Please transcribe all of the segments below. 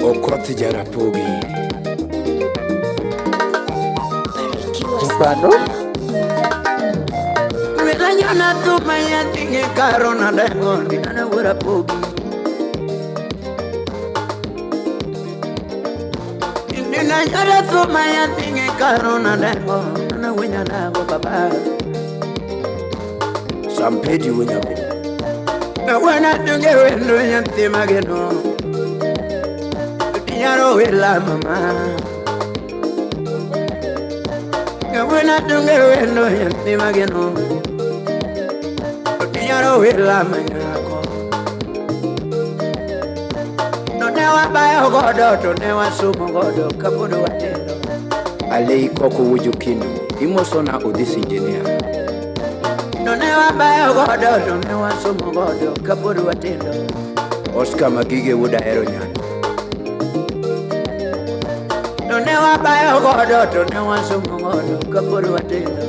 Okoth Jarapogi. Jipano. Wetanyana thuma nyathigi karo nadengo ndinana wuora pogi. Ndinanyara thuma nyathigi karo nadengo ndinana wunyanago baba. Sampedi Wonyago. Wana dunge wendo nyathi mageno. Tinyaro wela mama. Wana dunge wendo nyathi mageno. Tinyaro wela manyako. No ne wabayo godo to ne wasumo godo kapod watindo. Alei Koko Wujukino. Imosona Odhis Engineer. No ne wabayo godo to ne wasumo godo kapod watindo. Oscar Magige wuod Ahero Nyando. No ne wabayo godo to ne wasumo godo kapod watindo.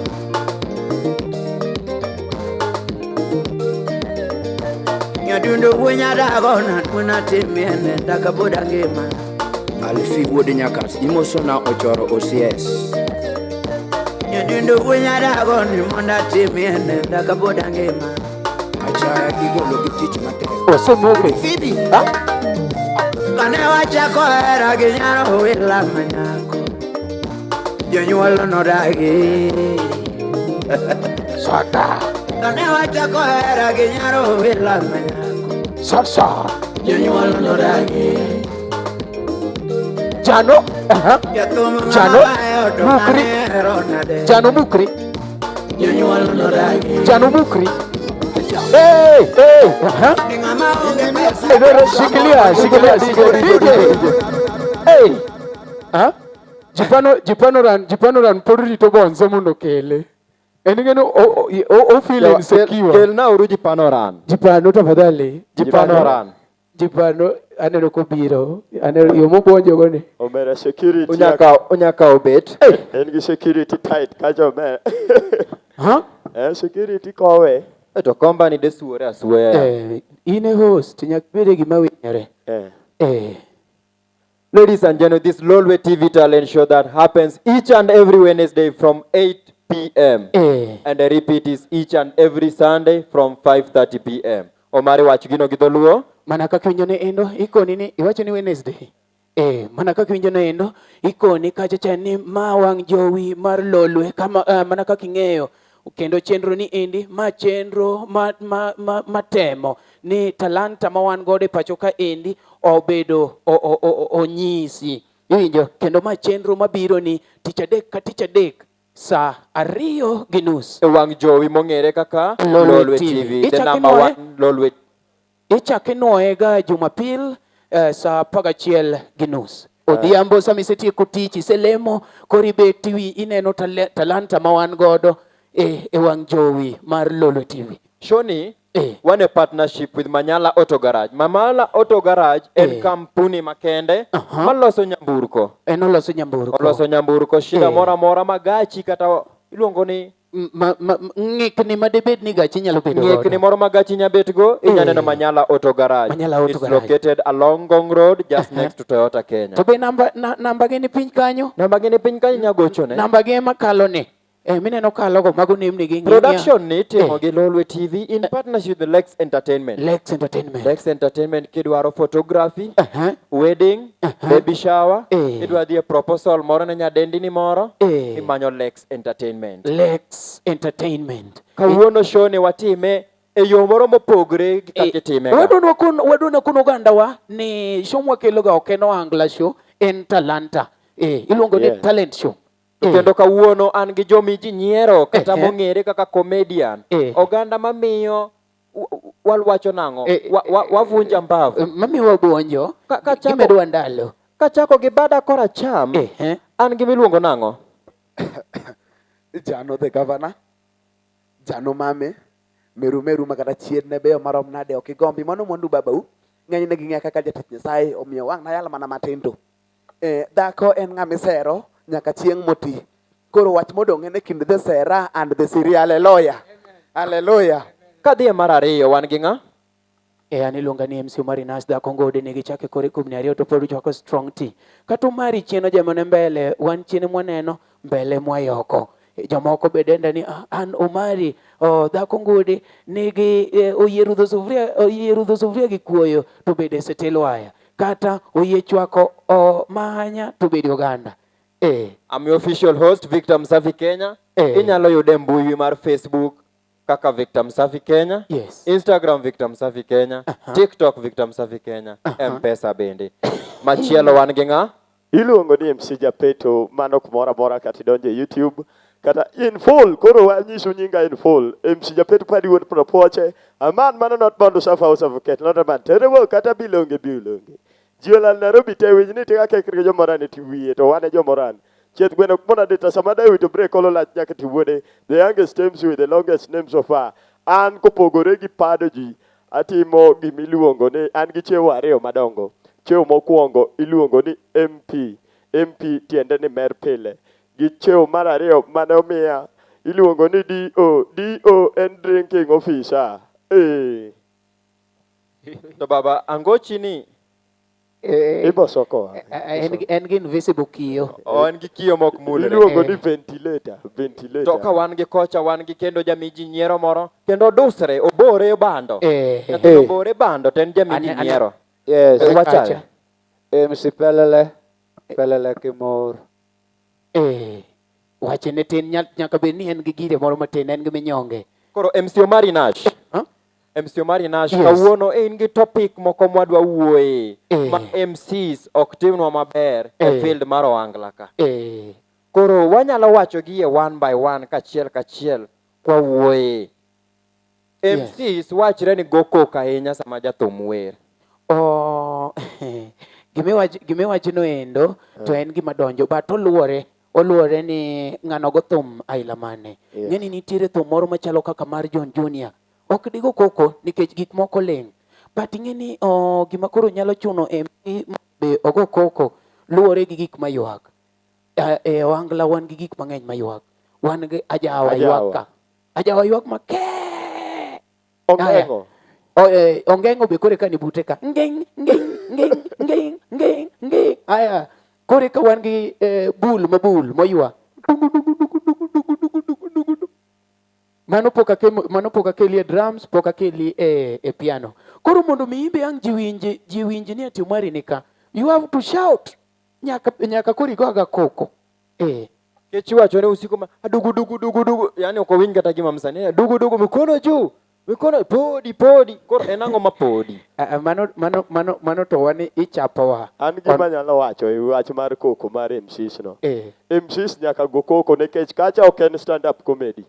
Nyadundo wunyadago natuna timiene dakapod angima. Alfi wuod Nyakas. Imosona Ochoro OCS. Nyadundo wunyadago ni mondo atimiene dakapod angima. Achaya gigolo gi tich matek. Osemogre. Phoebe. Ha? Kane wachako hera gi nyaro wila manyako. Jonyuol nodagi. Saka. Kane wachako hera gi nyaro wila manyako. Sasa. Jonyuol nodagi. Jano. Aha. Jathum ng'ama Jano, bayo to Mukri. ng'ane hero nade. Jano Mukri. Jonyuol nodagi. Jano Mukri. Hey, hey. Aha. Ni ng'ama onge pesa. Eh, eh, Shikilia, shikilia, shikilia. DJ. Hey. Ha? Jipano, Jipano ran, Jipano ran pod rito bonzo mondo okele. En ing'e o, o, o feel insecure. Kelna uru Jipano ran. Jipano tafadhali. Jipano ran. Jipano aneno kobiro. Aneno yo mobuonjo go ni. Omera security. Onyaka onyaka obet. Hey. En gi security tight kacha omera. Ha? Eh, security kowe. Eh, to company de suore asuoya. Eh, in e host nyaka bede gima winyore. Eh. Eh. Ladies and gentlemen, this Lolwe TV talent show that happens each and every Wednesday from 8 p.m. Eh. And the repeat is each and every Sunday from 5:30 p.m. Omari wach gino gi dholuo. Mana kaka iwinjo ne endo ikoni ni iwacho ni Wednesday. Eh, mana kaka iwinjo ne endo ikoni kacha cha ni ma wang' jowi mar Lolwe kama mana kaka ing'eyo kendo chenro ni endi ma chenro ma, ma, ma, matemo ni talanta ma wan godo e pacho ka endi obedo onyisi iwinjo kendo ma chenro mabiro ni tich adek ka tich adek saa 2:30 E wang' jowi mong'ere kaka Lolwe Lolwe TV. TV. The Ichako number inuoye? one Lolwe. Ichako inuoye ga Jumapil saa 11:30 odhiambo sama isetieko tich iselemo koro ibet tiwi ineno talanta ma wan godo e wang' jowi mar Lolwe TV. Shoni, Eh. wan e partnership with Manyala Auto Garage. Manyala Auto Garage en kampuni makende maloso nyamburko. En oloso nyamburko. Oloso nyamburko shida moro amora ma gachi kata iluongo ni Ng'ikni ma debed ni gachi nyalo bedo ng'ikni godo. moro ma gachi nya bet go inya neno Manyala Auto Garage. Manyala Auto It's Garage. located along Ngong Road just next to Toyota Kenya. To be namba gi ni piny kanyo? Namba gi ni piny kanyo inya gochone. Namba gi ema kalo ni. Mineno kalo go mago nembni gi ng'iya. Production ni itimo gi Lolwe TV in partnership with Lex Entertainment. Lex Entertainment. Lex Entertainment kidwaro photography, wedding, baby shower, idwa dhi e proposal moro ne nyadendi ni moro, imanyo Lex Entertainment. Lex Entertainment. Kawuono show ni watime e yo moro mopogre gi kaka itime ga. Wadwa kun ogandawa ni show mwakelo ga ok en ohangla show, en talanta. Iluongo ni talent show. To kendo kawuono an gi jomi ji nyiero kata mong'ere kaka comedian. Oganda mamiyo walwacho nang'o? Wavunja mbavu. Mamiyo wabuonjo, gimedowa ndalo. Kachako gi bada koracham, an gi miluongo nang'o? Jano the governor, Jano mame, meru meru makata chien ne beyo marom nade ok igombi. Mano mwandu babau, ng'enyne ging'eya kaka jatich Nyasaye, omiyo wang' nayal mana matin to. Dhako en ng'ama isero nyaka chieng' moti. Koro wach modong' en e kind the sera and the siri. Hallelujah. Hallelujah. Kadhi e mar ariyo wan gi ng'a? E an iluonga ni MC Omari Nas dhako ngode nigi chake kore kubni ariyo to pod uchwako strong tea. Kata Omari chien ojemone mbele, wan chien mwaneno mbele mwayoko. Jomoko be denda ni ah, an Omari oh, dhako ngode nigi eh, oyie rudho sufuria oyie rudho sufuria gi kuoyo to bede setel waya kata oyie chwako oh, mahanya to bede oganda. Eh. I'm your official host Victor Msafi Kenya. Eh. Inyalo yude mbui mar Facebook kaka Victor Msafi Kenya. Yes. Instagram Victor Msafi Kenya. TikTok Victor Msafi Kenya. M-Pesa bende. Machielo wan gi ng'a? Iluongo ni MC Japeto, mano kumoro amora kata idonjo e YouTube kata in full. Koro wanyisu nyinga in full. MC Japeto padi wuod Propoche. A man mano not bound to suffer or suffocate, not a man terrible kata bilonge bilonge. Ji olal Nairobi te winj ni tika kekri gi jomoran e wiye to wan e jomoran. Chieth gweno ok mon adita sama dawi to break olo lach nyaka ti wuode. The youngest MC with the longest name so far. An kopogore gi pado ji atimo gimiluongo ni an gi cheo ariyo madongo. Cheo mokwongo iluongo ni MP. MP tiende ni mer pile. Gi cheo mar ariyo mane omiya iluongo ni DO. DO en drinking officer. Eh. To baba angochi ni Eh, Iboso koa. eh, en, en gi invisible kiyo. oh, en gi kiyo mok mulre. Iluongo ni Eh. ventilator. Ventilator. To ka wan gi kocha wan gi kendo jamiji nyiero moro kendo odusre obore bando. Eh, Nyathino obore bando to en jamiji Ane- ane- nyiero. Yes. Eh, wachale. Kacha. MC Pelele, Pelele Kimor. Eh, wache ne tin nyaka bed ni en gi gire moro matin, en gi minyonge. Koro MC Omari Nash. Huh? MC Omari Nash Yes. kawuono in gi topic moko mwadwa wuoye Eh. ma MCs ok timnwa maber e Eh. field mar ohangla ka. Eh, Koro wanyalo wacho gi e one by one kachiel kachiel kwa wuoye. Yes. MCs wachre ni go koko ahinya sama jathum wer. Oh, gimiwach gimiwachno endo to en gima donjo but oluwore oluwore ni ng'ano go thum aila mane. Yes. Ng'eni nitiere thum moro machalo kaka mar John Junior. Ok digo koko nikech gik moko ling'. But ing'e ni oh, gima koro nyalo chuno MC be ogo koko luwore gi gik maywak. E ohangla wan gi gik mang'eny maywak. Wan gi ajawa ywak ka. Ajawa ywak makee. Ongeng'o. O, eh, ongeng'o be kore ka ni bute ka. Ngeng, ngeng, ngeng, ngeng, ngeng, ngeng. Aya. Kore ka wan gi eh, bul mabul moywa. Dugu, dugu, dugu, dugu, dugu, dugu, dugu, dugu, dugu. Mano pok akel, mano pok akeli e drums, pok akeli e, e piano. Koro mondo mi imbe ang' ji winj, ji winj ni ati Omari ni ka. You have to shout. Nyaka, nyaka koro igo aga koko. Eh. Kech iwacho ne usiko ma adugu dugu dugu dugu, yani ok owinj kata gima msanii dugu dugu mikono juu mikono podi podi. Koro en ang'o ma podi? Ah, mano, mano, mano, mano to wan ichapowa. An gima anyalo wacho e wach mar koko mar MCs no. Eh. MCs nyaka go koko nikech kacha ok en stand up comedy.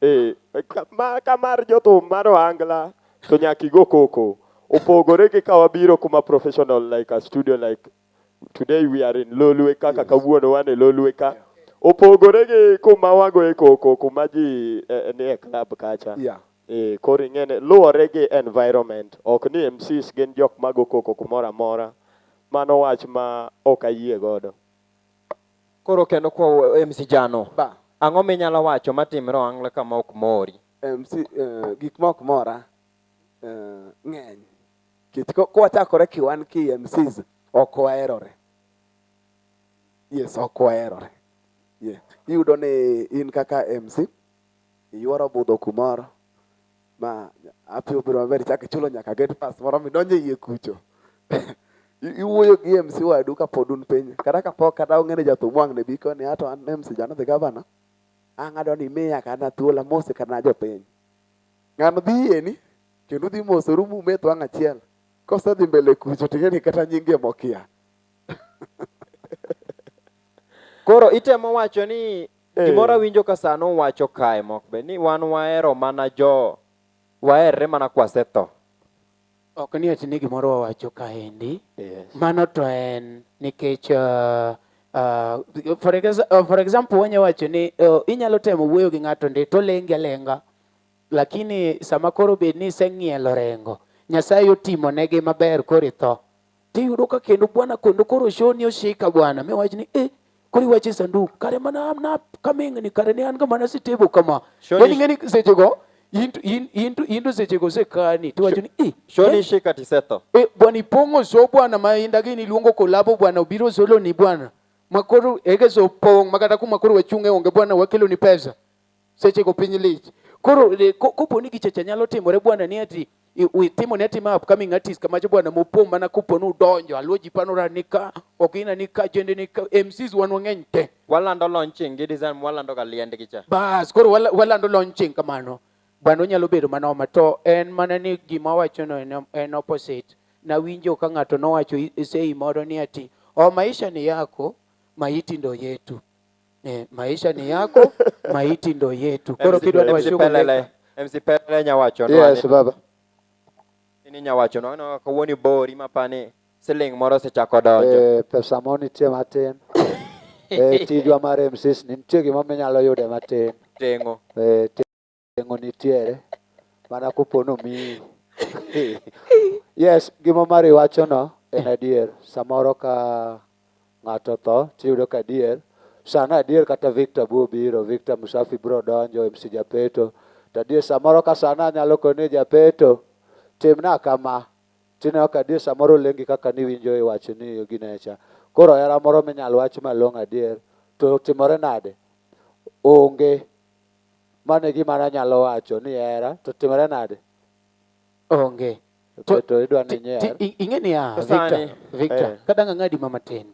Eh, ka, ma, ka mar jothum mar ohangla to nyaka igo koko. Opogore gi ka wabiro kuma professional like a studio like today we are in Lolwe kaka yes. Kawuono wan e Lolwe ka. Opogore gi kuma wagoye koko kuma ji eh, ni e club kacha. Yeah. Eh, koro ing'ene luwore gi environment. Ok ni MCs gin jok mago koko kumoro amora. Mano wach ma ok ayie godo. Koro kendo kwa MC Jano. Ba. Ang'o minyalo wacho matimre ohangla kama ok mori? MC gik ma ok mora ng'eny. Nikech kwachakore ki wan ki MCs ok waherore. Yes, ok waherore. Yeah. Iyudo ni in kaka MC iyuoro budho kumoro ma api obedo maber ichako ichulo nyaka gate pass moro midonjo iye kucho. Iwuoyo gi MC wadu kapod un piny kata kapok kata ong'e ni jathum wang' ne bi koni ato an MC Jano the governor ang'ado ni miya kata thuolo amose kata jopiny. Ng'ano dhi yieni kendo udhi mosoru mumeth wang' achiel. Kosedhi mbele kucho to ing'e ni kata nyinge mokia. Koro itemo wacho ni Eh. gimoro awinjo ka sano uwacho kae mok be ni wan wahero mana jo waherre mana kwasetho. Ok ni ati ni gimoro wawacho kaendi. Yes. Mano to en nikech for, for example wanya wacho ni inyalo temo wuoyo gi ng'ato ndi to olengi alenga lakini sama koro bed ni iseng'ielo rengo Nyasaye otimo negi maber koro itho tiyudo ka kendo bwana kendo koro shoni oshika bwana miwach ni eh koro iwacho e sanduk kare mana na kaming'ni kare ne an ga mana sitebo kama Shoni- yani ing'e ni sechego In to- in in to in to seche go osekani tiwacho ni "Eh, Shoni eh, shika tisetho. eh, bwana ipong'o so bwana ma inda gini iluongo kolabo bwana obiro solo ni bwana makoro ege so pong' makata kuma koro wachung'e onge bwana wakelo ni pesa sechego piny lich koro eh, kopo ni gichacha nyalo timore bwana ni ati itimo ne atima upcoming artist kamacho bwana mopong' mana kopo ni udonjo aluo ji panora ni ka ogina ni ka jende ni ka MCs wan wang'eny te Walando launching gi design walando ga liendgi cha. Bas koro walando launching kamano bwana onyalo bedo manoma to en mana ni gima wachono en, en opposite nawinjo ka ng'ato nowacho sei moro ni ati o maisha ni yako maiti ndo yetu eh, maisha ni yako maiti ndo yetu koro kidwa ni MC Pelele, MC Pelele nyawachonwa Yes, baba. ni nyawachonwa no kawuono bori mapani siling moro osechako donjo. Eh, pesa mo nitie matin. Eh, tijwa mar MCs ni nitie gima minyalo yude matin. Teng'o. Eh, teng'o nitiere. Mana kopo nomiyi. Yes, gima Mari wachono en adier. Samoro ka ng'ato otho tiyudo ka adier. Sano adier kata Victor biro biro, Victor Musafi biro donjo, MC Japeto. To adier samoro ka sano anyalo koni Japeto, timna kama. Tineno ka adier samoro olengi kaka niwinjo iwacho ni ginecha. Koro hera moro minyalo wach malong'o adier. To timore nade? Onge. Mano e gima nanyalo wacho ni hera to timore nade? Onge. To, to idwa ni nyier. Ing'e niya, Victor, Victor, eh. kadang' ang'adi ma matin.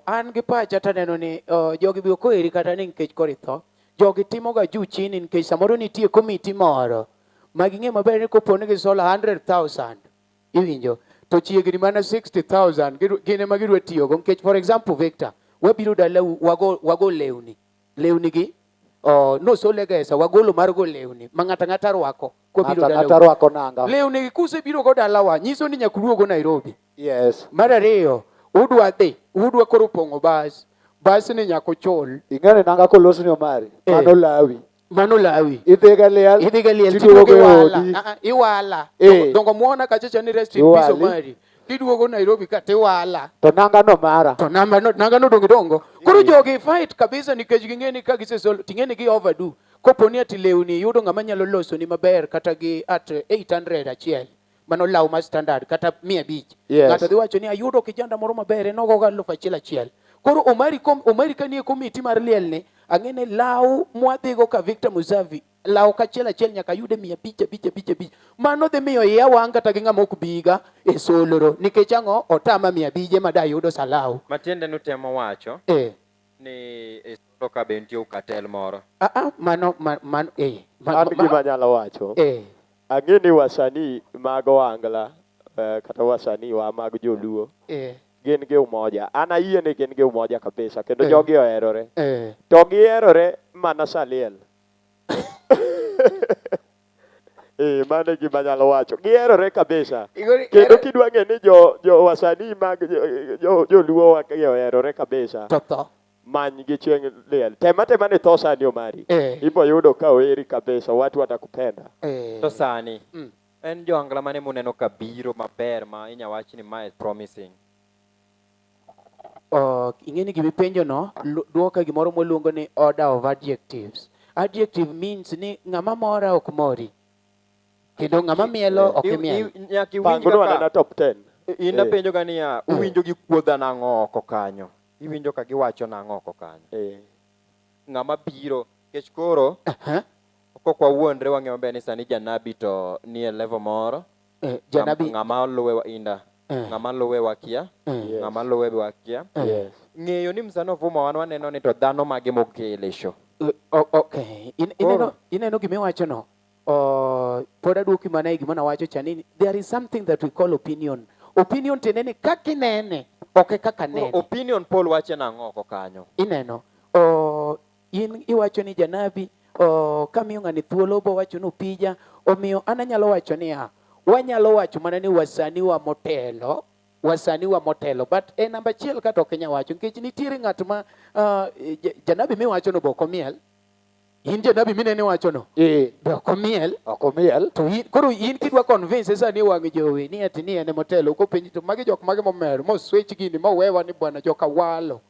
An gi pacha taneno ni jogi be ok oheri kata ni nikech koro itho. Jogi timoga juu chini nikech samoro nitie komiti moro ma ging'e maber ni kopo ni gisolo 100,000 iwinjo to chiegni mana 60,000 gin ema gidwa tiyogo nikech for example Victor wabiro dalau wago, wago lewni lewni gi oh, nosole gesa wagolo mar go lewni ma ng'ato ang'ata rwako kwabiro Ng'ato ang'ata dalau rwako nanga. lewni gi kusebiro go dalawa nyiso ni nyaka uduogo Nairobi Yes. mar ariyo udwa dhi udwa koro pong'o bas bas ni nyaka uchul Ing'e ni nanga kolosni omari, Eh. mano lawi. Mano lawi. Idhi ga liel. Idhi ga liel tiduogo tiduogo e iwala. odi. Ah, ah, iwala. Eh. Dongo muona kacha cha ni rest in peace Iwali. Omari. Tiduogo Nairobi ka tiwala. To nanga no mara. To namba no nanga no dongo dongo. Koro jogi fight kabisa nikech ging'e ni ka gisesolo ting'e ni gi overdo. Kopo ni ati lewni yudo ng'ama nyalo losoni maber kata gi at 800 achiel. Mano law ma standard kata 500. Yes. Ng'ato dhi wacho ni ayudo kijanda moro maber en ogoga 1000 achiel. Koro Omari kom, Omari ka nie komiti mar liel ni ang'e ni law mwadhigo ka Victor Musavi law kachiel achiel nyaka yude 500 5 5 5. Mano dhi miyo iya wang' kata gi ng'ama ok biga e solro nikech ang'o otama 500 ma dayudo sa law. Matiende nutemo wacho Eh. ni e solo ka be nitie ukatel moro. Ah, ah, mano ma, mano eh. Ma, An gima anyalo wacho. Eh. Ang'e ni wasanii mag ohangla eh, kata wasanii wa mag joluo Eh. gin gi umoja. An ayie ni gin gi umoja kabisa kendo Eh. jogi oherore. Eh. To giherore mana sa liel. Eh, mano e gima anyalo wacho. Giherore kabisa. Kendo kidwa ng'e ni jo jo wasanii mag jo joluo wa gi oherore kabisa. To tho. Many gi chieng' liel. Tem atema ni tho sani Omari. Eh. Ibo yudo ka oheri kabisa, watu watakupenda. Eh. To sani, Mm. en johangla mane muneno ka biro maber ma inya wach ni mae promising? Oh, ing'e ni gimipenjo no duoka gimoro mwaluongo ni order of adjectives. Adjective means ni ng'ama mora ok mori. Kendo ng'ama mielo ok imiel. Nyaka iwinj Pangnwa kaka anena top 10. In Eh. apenjo ga niya, uwinjo gikuodha nang'o oko kanyo? Iwinjo ka giwacho nang'o oko kanyo? Eh. Ng'ama biro, nikech koro kok wawuondre wang'eyo maber ni sani janabi to nie level moro. Eh, janabi. Ng'ama luwe wa inda. Eh. Ng'ama luwe wakia. Eh. Yes. Ng'ama luwe be wakia. Eh. Yes. Ng'eyo ni msano vuma wan waneno ni to dhano mage mokele show. Okay. Koro. Ineno gima iwacho no? Pod aduoki mana e gima nawacho cha ni there is something that we call opinion. Opinion tiende ni kaka inene, ok e kaka Koro nene. opinion poll wache nang'o oko kanyo? Ineno. In iwacho ni janabi, kamiyo ng'ani thuolo bo wacho ni opija, omiyo an anyalo wacho niya, wanyalo wacho mana ni wasanii wa motelo, wasanii wa motelo, but e namba achiel kata ok inyal wacho nikech nitiere ng'at ma janabi miwacho no be ok omiel. In janabi minene iwacho no? Eh. Be ok omiel? Ok omiel. To in, koro in kidwa convince sani wang' jowi ni ati ni en motelo, kopenji to magi jok mage momer, moswech gini, mowewa ni bwana joka walo.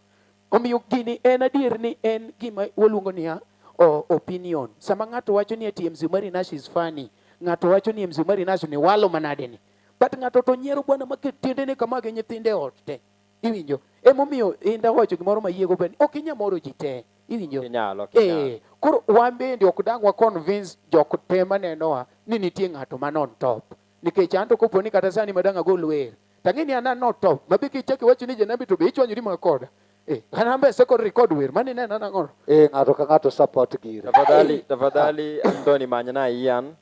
Omiyo gini en adier ni en gima waluongo niya, o, opinion. Sama ng'ato wacho ni ati MC Omari Nash is funny, ng'ato wacho ni MC Omari Nash ni walo manade ni. But ng'ato to nyiero bwana maket tiendene kama gi nyithinde e ot te. Iwinjo? Emomiyo inda wacho gimoro ma yiego bende ok inya moro ji te. Iwinjo? Inyalo, ok inyal. Eh, koro wan bende ok dang' wa convince jok te manenowa ni nitie ng'ato man on top. Nikech anto kopo ni kata sani madang' agol wer, tang'e ni an an not top. Mabe kichako iwacho ni janabi to be ichwanyori mana koda. Eh, an ambe aseko record wer, mani inena nang'o? Eh, ng'ato ka ng'ato support gire. Tafadhali, tafadhali Anthony manyna Ian.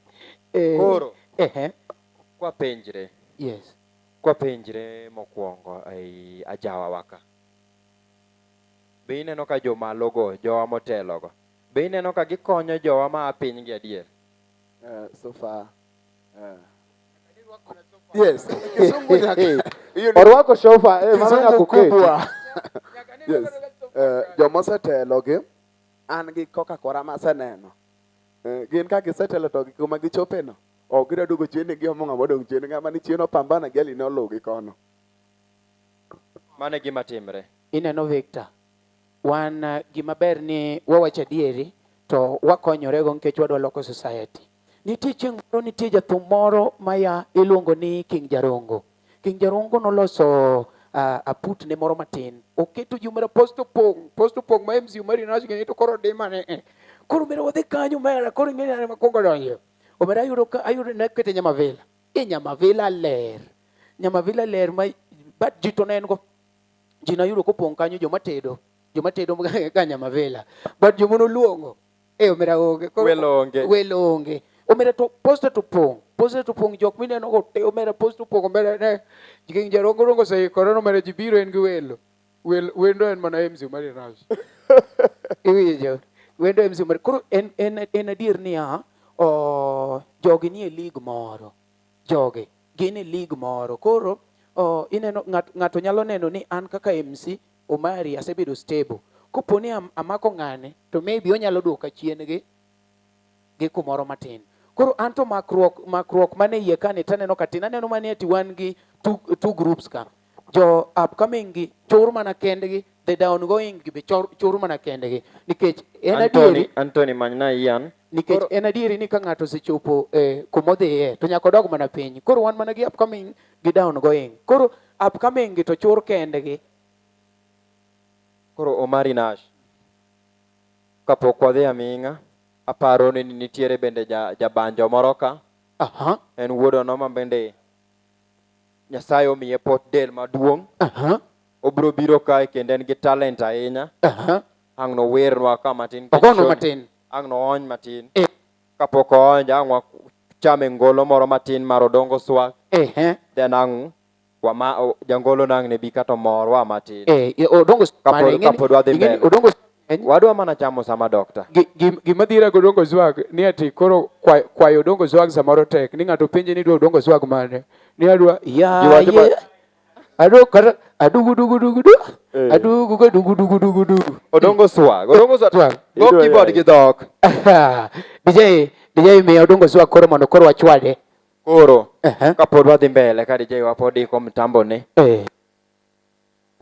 Eh, Koro ehe, kwapenjre, yes. kwapenjre mokwongo ei ajawa waka. Be ineno ka jomalogo, jowa motelogo, be ineno ka gikonyo jowa ma a piny gi adier? So far. Yes. Kizungu nyaka. Hiyo ni Orwako sofa, eh, mano kizungu nyaka oketi. kubwa. Yes. Joma osetelo gi an gi koka kora maseneno. Gin ka gisetelo to kuma gichope no ok gidwa duogo chien ni giomo ng'ama odong' chien ng'ama ni chien opambana gi ali noluw gi kono. Mano e gima timre. Ineno Victor, wan gima ber ni wawacho adieri to wakonyorego nikech wadwa loko society. Nitie chieng' moro nitie jathum moro maya iluongo ni King Jarongo. King Jarongo noloso aput ne moro matin. Oketo ji omera post opong', post opong' ma MC Omari Nash gini to koro dimane. Eh. Koro omera wadhi kanyo omera, koro ing'e ni an ema akwongo donjo. Omera ayudo ka ayudo nakete Nyamavila. E Nyamavila ler. Nyamavila ler ma but ji to ne en go. Ji nayudo kopong' kanyo joma tedo, joma tedo ga Nyamavila. But joma noluongo e omera onge. Koro- Welo onge. Welo onge. Omera to posta to pong'. Posta to pong' jok mineno go te omera posta opong' omera ne. King Jarongo rongo oseikore omera ji biro en gi welo. Wel, wendo en mana MC Omari Nash. Iwinjo? Wendo MC Omari. Koro en, en, en adier niya, o, jogi nie league moro. Jogi gin e league moro. Koro o, ineno ng'ato nyalo neno ni an kaka MC Omari asebedo stable. Kopo ni amako ng'ane to maybe onyalo duoka chien gi kumoro matin. Koro anto makruok makruok mane iye kani taneno ka tin aneno mane ati wan gi two groups ka. Jo upcoming gi chur mana kendgi, the downgoing gi be chur mana kendgi. Nikech en adieri Anthony manyna Ian. Nikech en adieri ni ka ng'ato osechopo kumodhiye to nyaka odog mana piny. Koro wan mana gi upcoming gi downgoing. Koro upcoming gi to chur kendgi. Koro Omari Nash, kapok wadhi aming'a, aparo ni nitiere bende jabanjo moro ka. Aha. En wuod Onoma bende Nyasaye omiye pot del maduong'. Aha. Obiro biro kae kendo en gi talent ahinya. Aha. Ang' nowernwa ka matin. Ogonwa matin. Ang' noony matin. Eh. Kapok oonjo ang' wachame ngolo moro matin mar Odongo Swag. Ehe. Then ang' wama jangolo nang' ne bi kata omorwa matin. Eh, Odongo Swag. Kapod wadhi mbele. Odongo Swag. Wadwa mana chamo sama dokta. Gima dhira gi Odongo Swag ni ati koro kwayo Odongo Swag samoro tek ni ng'ato penje ni dwa Odongo Swag mane. Ni adwa ya ye. Adwa kata adugu dugu dugu du. Adugu go dugu dugu dugu dugu. Odongo Swag. Odongo Swag. Swag. Go keyboard gi dhok. DJ DJ miya Odongo Swag koro mondo koro wachwade. Koro kapod wadhi mbele ka DJ wa pod iko mtambo ne.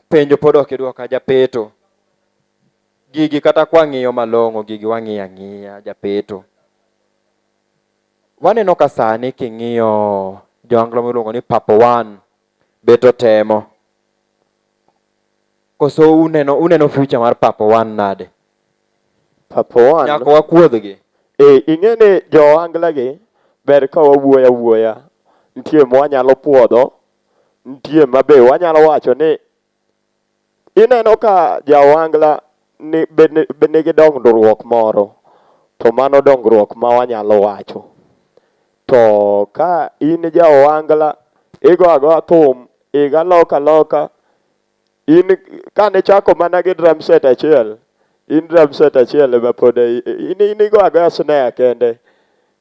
Penjo pod ok idwoka japeto. Gigi kata kwang'iyo malong'o gigi wang'iyo ang'iya japeto. Waneno ka sani king'iyo jo-Anglo miluongo ni Papa One beto temo. Koso uneno future mar Papa One nade? Papa One. Nyaka wakuodhgi. Ing'e ni jo-Angla gi ber ka wawuoyo awuoya. Nitie mwanyalo puodho, nitie ma be wanyalo wacho ni ineno ka ja-Ohangla ni be nigi dongruok moro, to mano dongruok ma wanyalo wacho. To ka in ja-Ohangla igo agoa thum, iga loka loka, in kane chako mana gi drum set achiel, in drum set achiel ema pod in igo agoya snare kende.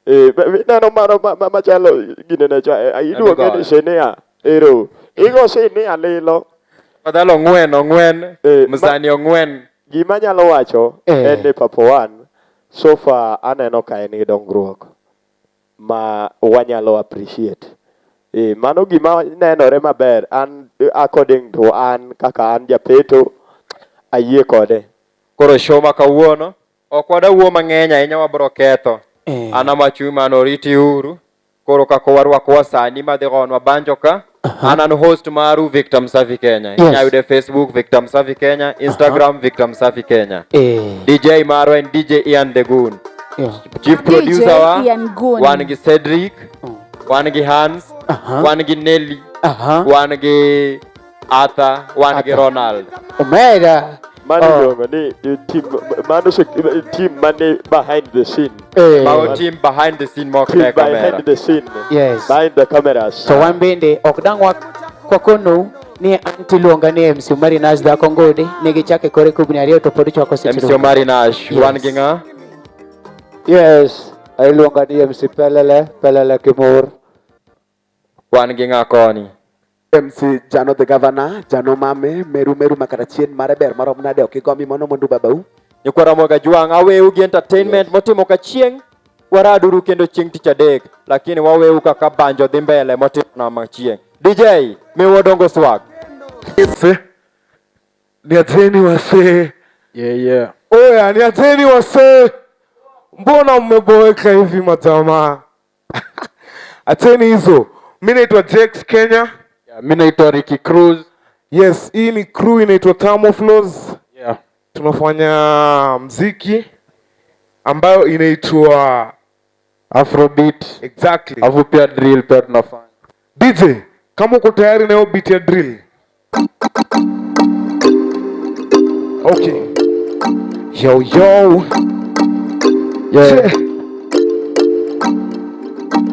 Ineno mano machalo ginene cha, iluonge ni sinia, ero. Igo sinia lilo. Afadhali ong'wen, ong'wen, msani ong'wen. Gima anyalo wacho en ni Papa One so far aneno ka en gi dongruok ma wanyalo appreciate. Mano gima nenore maber an according to an kaka an japeto ayie kode. Koro show ma kawuono Ok wadawuo mang'eny ahinya wabro ketho. Eh. An amachumi mano oriti uru. Koro kaka warwakowa sani madhi gonwa banjo ka. An an host maru Victor Msafi Kenya. Yes. Inyalo yude Facebook Victor Msafi Kenya, Instagram Victor Msafi Kenya. Eh. DJ marwa en DJ Ian The Goon. Yeah. Chief producer wa Ian Goon. wan gi Cedric, wan gi Hans, Aha. wan gi Nelly, Aha. wan gi Arthur, wan gi Arthur. Ronald. Omera. Mano Oh. iluongo ni team mano team mane behind the scene. Eh. Mago team behind the scene mok Team ne behind kamera. the scene. Yes. Behind the cameras. To wan bende ok dang' wakonou ni an tiluonga ni MC Omari Nash dhako ngode ne gichake kore kubni ariyo to pod chwako seche MC duto. Omari Nash, Yes. wan gi ng'a? Yes, iluonga ni MC Pelele, Pelele Kimur. Wan gi ng'a koni? MC Jano the Governor, Jano Mame, Meru Meru makata chien mare ber marom nade ok igombi mano mondu babau. Nyikwa Ramogi Ajwang', aweu gi entertainment motimo ka chieng' waraduru kendo chieng' tich adek, lakini waweu kaka banjo dhi mbele motimo nama chieng'. DJ, miwa Odongo Swag. Niacheni wasee. Yeah, yeah. Oya, niacheni wasee. Mbona mmeboeka hivi majamaa? Acheni hizo. Mi naitwa Jakes Kenya. Yeah, mi naitwa Ricky Cruz. Yes, hii ni crew inaitwa Thermoflows. Yeah. Tunafanya mziki ambayo inaitwa Afrobeat. Exactly. Alafu pia drill pia tunafanya. DJ, kama uko tayari na hiyo beat ya drill. Okay. Yo yo. Yeah.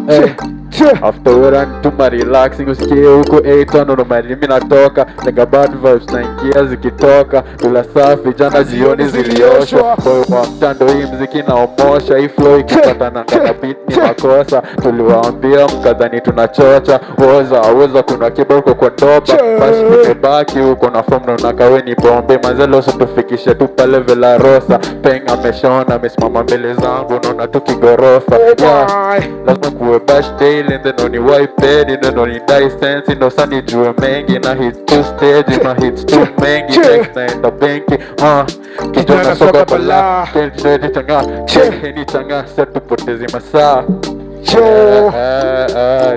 Che. Che. After we run tuma relaxing usikie huko 8 ndo mimi natoka nega bad vibes naingia zikitoka tula safi jana jioni zilioshwa boy wa mtando hii mziki naomosha hii flow ikipatana na beat ni makosa tuliwaambia mkadhani tunachocha woza woza kuna kiboko kwa doba basi nimebaki huko na form naona kawe ni bombe mazelo usitufikishe tu pale Villa Rosa peng ameshona amesimama mbele zangu naona tu kigorofa yeah. Lazima kuwe bash daily and then oni wipe it and then oni die sense ndo sasa nijue mengi na hit two stage na hits too mengi next naenda benki kijana soka bala tete changa cheni changa sasa tupoteze masaa. Yo.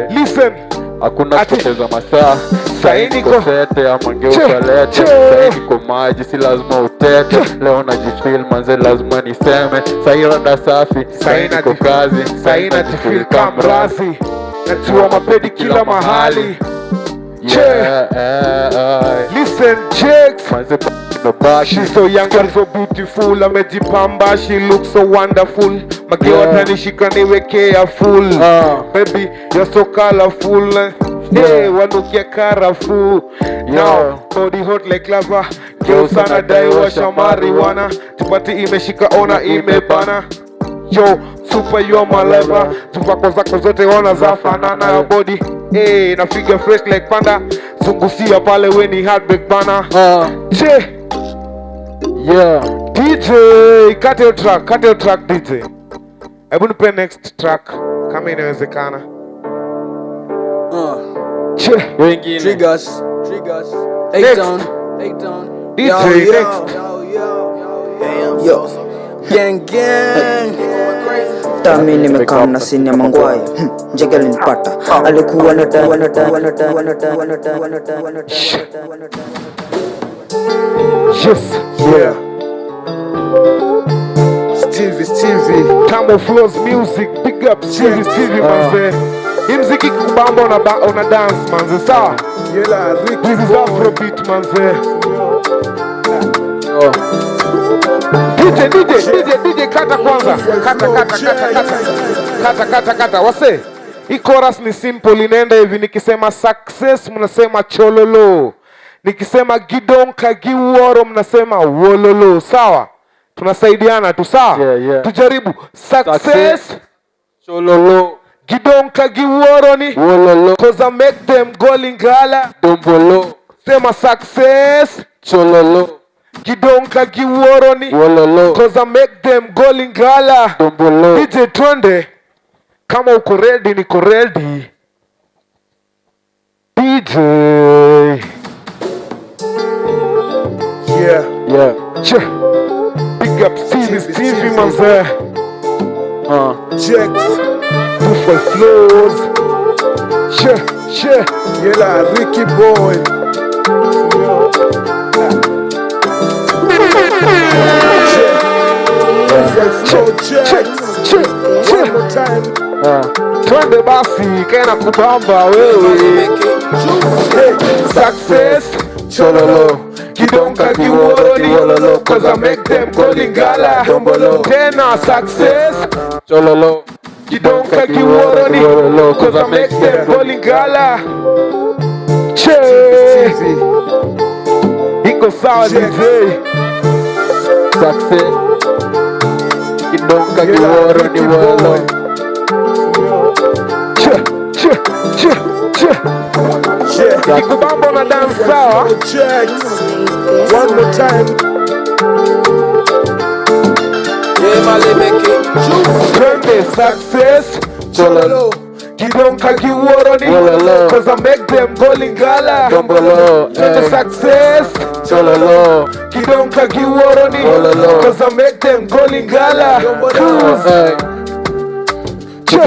Listen. Hakuna kupoteza masaa. Saini Saini kosete ama ngeuka lete. Saini kwa maji si lazima utete. Leo najifeel manze lazima niseme. Saini rada safi, saini kwa kazi, saini najifeel kamrazi. Najua mapedi kila mahali. Listen, Jakes. She's so young and so beautiful, amejipamba, she looks so wonderful. Mageo atanishika niwe careful. Baby, you're so colorful. Hey, wanukia karafuu. Now, body hot like lava. Girls anadai washa marijuana. Tupati imeshika ona imebana. Yo, super you are my lover. Tupako zako zote ona zafanana ya body. Hey, na figure fresh like panda. Zungusia pale we ni heartbreak bana. Che. Yeah. DJ, cut your track DJ. Hebu nipe next track kama inawezekana. Che. Wengine. Triggers. Next. Eight down. DJ, Yo, next. Yo. Gang gang. Tami nimekaa na sini ya mangwai. Njege alinipata. Alikuwa na da na da na da na da na da na da na da. Yes. Yeah. Stevie. Thermoflows music. Big up Stevie manze. Hii mziki kubamba una dance manze, sawa? This is Afrobeat manze. DJ, kata kwanza. Kata. Wase, hii chorus ni simple, inaenda hivi. Nikisema success mnasema chololo. Nikisema gidonka giworo mnasema wololo, sawa? Tunasaidiana tu, sawa? Yeah. Tujaribu. Success chololo. Gidonka giworo ni wololo. Cause I make them go lingala. Dombolo. Sema success chololo. Gidonka giworo ni wololo. Cause I make them go lingala. Dombolo. DJ twende. Kama uko ready niko ready. DJ. Yeah. Yeah. Che. Big up Stevie. Stevie, Stevie manze. Checks. 25 flows. She, she. Yela Ricky Boy. Check, check, check. Twende basi, kaena kubamba wewe. Success, chololo. Kidonka kiworoni, wololo. Cause I make them go lingala. Tena success, chololo. Kidonka kiworoni, wololo. Cause I make them go lingala. Che, iko sawa DJ. Success. Kidonka kiworoni, wololo. Che, che, che, che. Ikubamba na dance sawa. One more time. Twende success, chololo. Kidonka kiworoni, wololo. Cause I make them go lingala. Twende success, chololo. Kidonka kiworoni, wololo. Cause I make them go lingala. Cruise.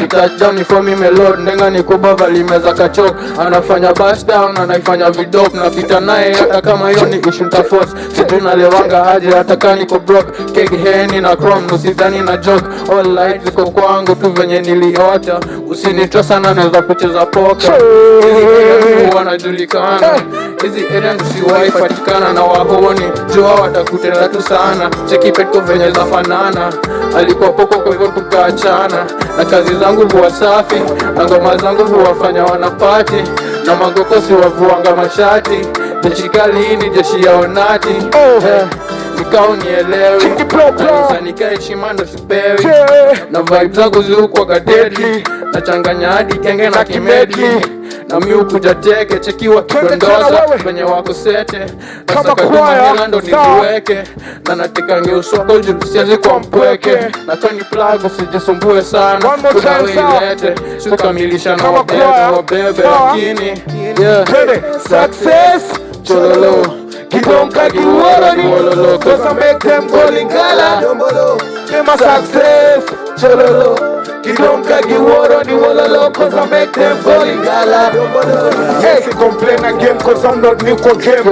Touchdown ni for me melod, ndenga ni kubava limeza kachok. Anafanya bash down, anaifanya vidop. Napita naye hata kama hiyo ni issue nita force. Sijui nalewanga aje hata kama niko broke. Keg heni na chrome, usidhani na joke. All light ziko kwangu tu venye niliota. Usinitoa sana naweza kucheza poker. Hizi area wanajulikana. Hizi area ndio patikana na wahoni. Jua watakutenda tu sana. Cheki petko venye zafanana. Alikuwa poko kwa hivyo tukaachana. Na kazi zangu huwa safi, na ngoma zangu huwafanya wanapati. Na magoko si wavuanga mashati. Jeshi kali ni jeshi ya onati. Nikao nielewi, kanisa nikae heshima ndo sipewi. Na vibe zangu zihukuwaga deadly. Nachanganya hadi kenge na kimedli. Na mi hukuja teke, cheki wakidondoza venye wako sete. Nasaka hela ndo niziweke. Na natekange uswako juu siwezi kwa mpweke. Na kani plug usijisumbue sana, kuna weilete. Sikamilisha na wabebe, wabebe lakini success, chololo. Kidonka kiworoni, wololo. Cause I make them go lingala. Tema success, chololo. Kidonka kiworoni, wololo. Cause I make them go lingala. Hey, complain again cause I'm not new kwa game.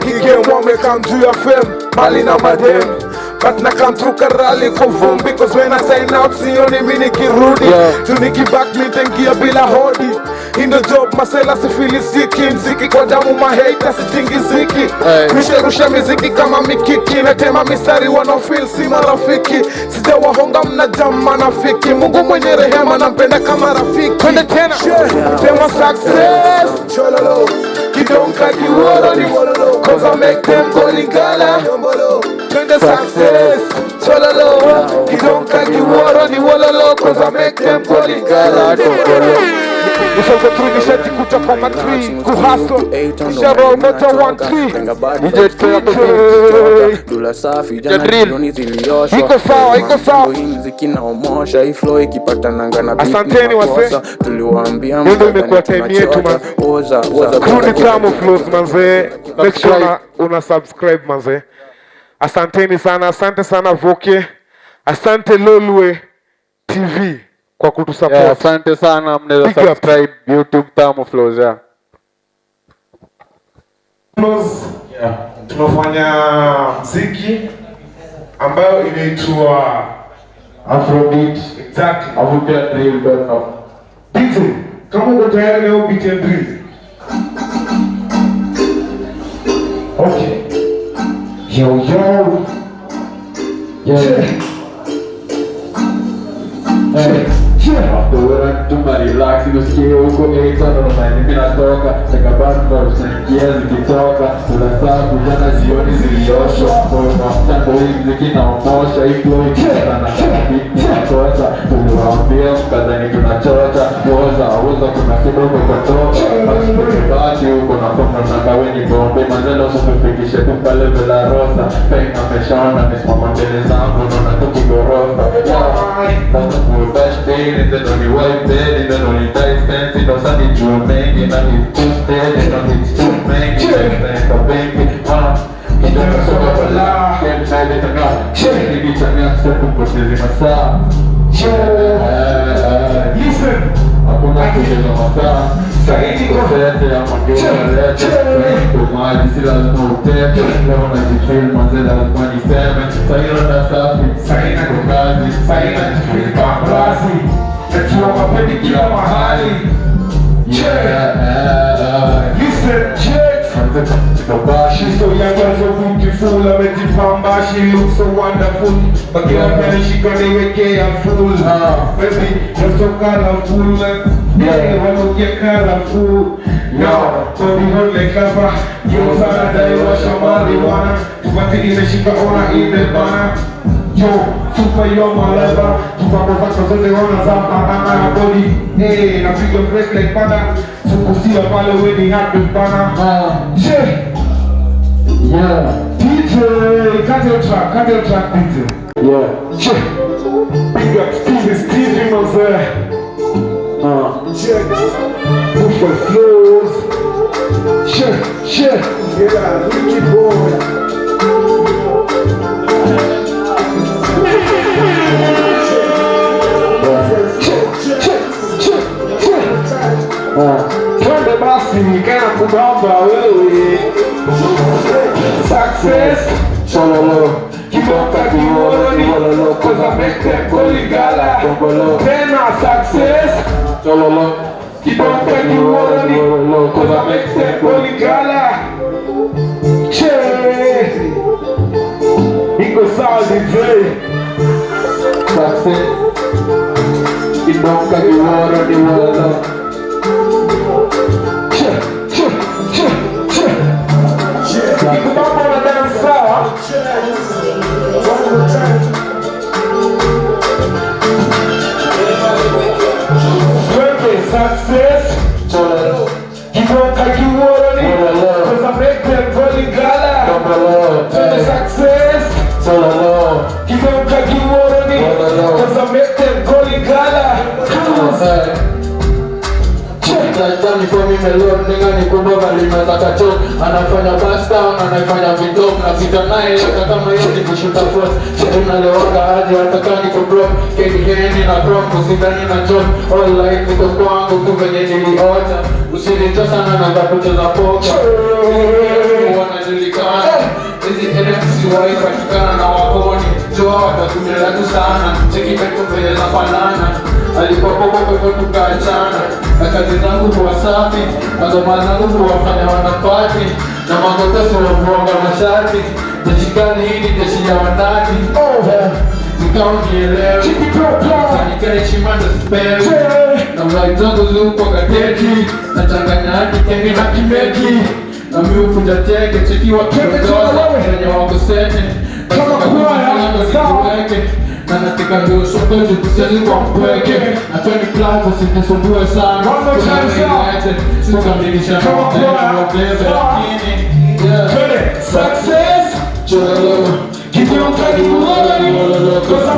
Hii game wame come to your fame, mali na madem. But na come through karali kwa vumbi. Cause when I sign out sioni mi nikirudi. Tuniki back mi tengia bila hodi. In the job masela sifili siki. Mziki kwa damu mahater sitingiziki. Rusha miziki kama mikiki. Natema mistari wanaofeel si marafiki. Sijawahonga mna jama nafiki. Mungu mwenye rehema nampenda kama rafiki. Twende tena. Tema success, chololo. Kidonka kiworoni, wololo. Cause I make them go lingala. Twende success, chololo. Kidonka kiworoni, wololo. Cause I make them go lingala. Nishajikuta kwa matri, kuhustle, nisha roll motor 1-3. Dula safi, jana jioni zilioshwa. Iko sawa, iko sawa. Muziki na omosha, hii flow ikipatananga na beat. Asanteni wase. Tuliwaambia ndio imekuwa time yetu manze. Oza, oza. Crew ni Tamu Flows manze. Make sure una subscribe manze. Asanteni sana, asante sana Voke. Asante Lolwe TV kwa kutusupport. Yeah, asante sana, mnaweza subscribe YouTube Tamu Flows. Yeah. Flows. Yeah. Tunafanya muziki ambayo inaitwa Afrobeat. Exactly. Afrobeat drill don't know. DJ, kama uko tayari leo beat and drill. Okay. Yo yo. Yeah. Hey. After tuma relax, usikie huko 8 na mimi natoka. Take a bad vibes na ingia zikitoka. Kula safi jana jioni zilioshwa. Moyo wa mtando hii mziki na omosha. Hii flow ikikutana na beat tunakosa. Tuliwaambia mkadhani tunachota. Woza, woza kuna kidogo kwa toka. Basi basi huko na kama na kaweni bombe. Manzelo usifikishe tu pale Bella Rosa. Peng ameshaona nisimama mbele zangu naona tu kigorofa. That's best day in the only white bed in the only tight fancy no sunny jewel mengi na ni too steady na ni too mengi na ni benki ah kidogo soka la Mimi chania kupoteza masaa. Listen. Hakuna kupoteza masaa. Sete ya mageu lete. Kwa maji si lazima utepe. Leo najifeel manze lazima niseme. Sahii na safi. Sahii na kwa kazi. Sahii najifeel paparazzi. Najua mapendi kila mahali. Listen, chicks. She's so young and so beautiful, amejipamba, she looks so wonderful. Bakiwa kanishika niweke ya full. Baby, you're so colorful. Yeah, wanukia colorful. No, body hole cover. Yo sana dai washa marijuana. Tupate imeshika ona imebana. Yo, super yo maleva. Tupambo zako zote ona za banana na body. Hey, napiga fresh like panda. Sukusia pale weni happy bana. Yeah. Yeah. DJ, cut your track, DJ. Yeah. Yeah. Big up Stevie Mose. Checks. Move for flows. Yeah, yeah. Yeah, Ricky Boy. Twende basi nikana kubamba wewe. Success. Shololo. Kibonka kiwoloni. Cause I make them koligala. Tena success. Shololo. Kibonka kiwoloni. Cause I make them koligala. Che. Iko sawa DJ. Success. Kibonka kiwoloni wololo. Ikubamba na dance sawa. Twende success. Kibonka kiwoloni. Cause I make them koligala. Twende success. Kibonka kiwoloni. Cause I make them koligala. Tani for me melon ninga ni kubwa kalimeza kacho. Anafanya basta, anafanya vitop. Napita naye hata kama hiyo ni kushuta force. Tunalewanga aje hata kama niko broke. KDN na chrome usidhani na job. All life niko kwangu tu venye niliota. Usinichosa na naanza kucheza poker. Wanajulikana. Hizi NFC waipatikana na wakoni. Jua watatumia tu sana. Cheki petu venye zafanana. Alikuwa popo kwa tukaachana. Na kazi zangu huwa safi, na ngoma zangu huwafanya wanapati. Na magotesi wavuanga mashati. Jeshi gani hii ni jeshi ya wanati. Nikao nielewe. Sanika heshima ndo sipewi. Na vibe zangu zuko kateti. Nachanganya hadi kenge na kimeki. Na mi hukuja teke, cheki wakidoza venye wako sete. Basi kama niweke. Na nataka ndio soko juu kwa mpweke. Na 20 plans usinisumbue sana. Sikamilisha na ubebe lakini yeah. Success. Kibonka kiwoloni. Cause I